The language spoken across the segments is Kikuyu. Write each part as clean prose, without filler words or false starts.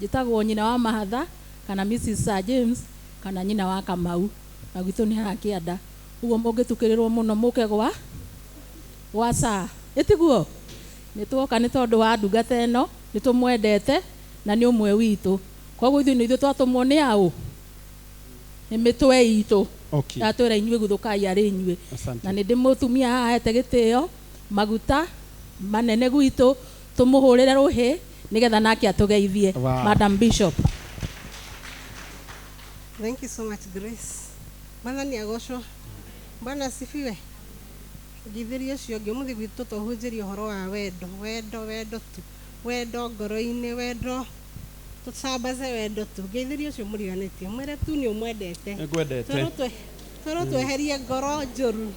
Njĩtagwo nyina wa Mahatha kana Mrs. Sir James kana nyina wa Kamau, na gwitũ nĩ haha kĩanda. Ũguo mũngĩtukĩrĩrwo mũno mũke gwa Sir. Ĩtiguo? Nĩ tuoka nĩ tondũ wa ndungata ĩno, nĩ tũmwendete na nĩ ũmwe witũ. Koguo ithuĩ nĩ ithuĩ twatũmwo nĩ aũ? Nĩ mĩtwe itũ. Yatwĩra inyuĩ guthũkai arĩ inyuĩ. Asante. Na nĩ ndĩ mũtumia haha ahete gĩtĩo maguta manene gwitũ tũmũhũrĩre rũhĩ nĩgetha nake atũgeithie. Madam Bishop. Thank you so much, Grace. Mwathani agocwo. Bwana asifiwe. Ngithĩria ũcio ũngĩ ũmũthĩ gwitũ tũhunjĩria ũhoro wa wendo, wendo, wendo tu, wendo ngoro-inĩ, wendo tũcambaze wendo tu. Ngeithĩria ũcio mũriganĩtie, mwĩre tu nĩ ũmwendete. Nĩngwendete. Twerwo tweherie ngoro njũru,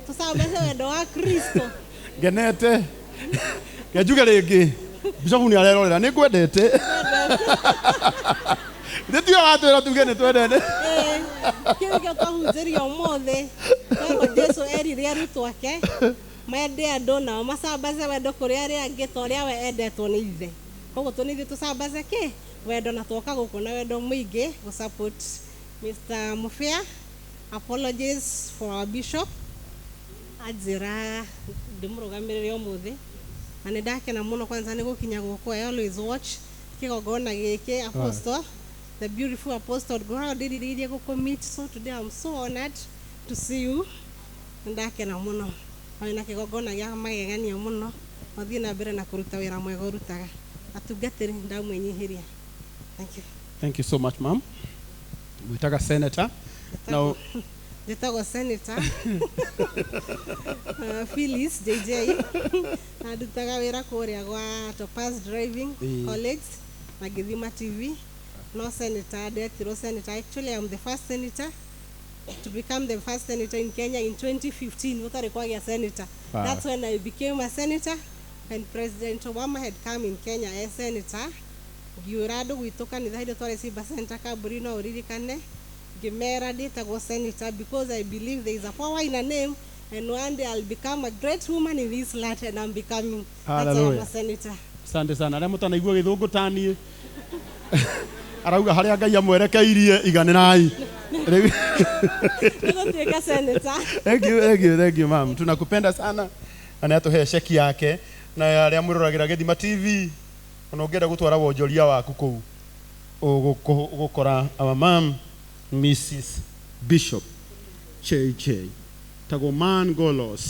tũcambaze wendo wa Kristo. Ngenete. Ke njuge rĩngĩ. Bishop nĩ arerorera nĩ ngwendete. Nĩ tiwe watwĩra tuge nĩ twendene. Ĩĩ, kĩu nĩkĩo twahunjĩria ũmũthĩ. Twerwo Jesu erire arutwo ake mende andũ nao macambaze wendo kũrĩ arĩa angĩ ta ũrĩa we endetwo nĩ ithe. Koguo tũ nĩ ithuĩ tũcambaze kĩ wendo na twoka gũkũ na wendo mũingĩ gũ support Mr. Mufia. Apologies for our bishop. Anjĩra ndĩmũrũgamĩrĩre ũmũthĩ na nĩ ndakena mũno kwanza nĩ gũkinya gũkũ. I always watch kĩgongona gĩkĩ, Apostle, the beautiful Apostle, ngoragwo ndĩrirĩirie gũkũ-meet, so today I'm so honored to see you. Nĩ ndakena mũno na wĩna kĩgongona gĩa magegania mũno. Ũthiĩ na mbere na kũruta wĩra mwega ũrutaga. Atungatĩri, ndamwĩnyihĩria. Thank you. Thank you so much, ma'am. Mwĩtaga Senator. Now, Njĩtagwo Senator Phyllis JJ na ndutaga wĩra kũrĩa gwa Topaz Driving College na Gĩthima TV. No senator ndetirwo senator. Actually, I'm the first senator to become the first senator in Kenya in 2015, gũtarĩ kwagĩa senator. That's when I became a senator, when President Obama had come in Kenya as senator. Ngiũra andũ gwitũ kanitha hĩndĩ twarĩ Simba Center Kamburi, no ũririkane, ngĩmera ndĩtagwo senator because I believe there is a power in a name and one day I'll become a great woman in this land, and I'm becoming. That's why I'm Hallelujah. a senator. Asante sana. Arĩa mũtanaigua gĩthũngũ taniĩ, arauga harĩa Ngai amwerekeirie iganĩrai. Nĩgũtuĩka senator. Thank you, thank you, thank you, ma'am. Tunakupenda sana. Na nĩ atũhe ceki yake na arĩa mwĩroragĩra Gĩthima TV, ona ũngĩenda gũtwara wonjoria waku kũu ũgũkora our ma'am, Mrs. Bishop JJ, tagwo Man Golos.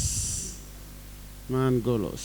Man Golos.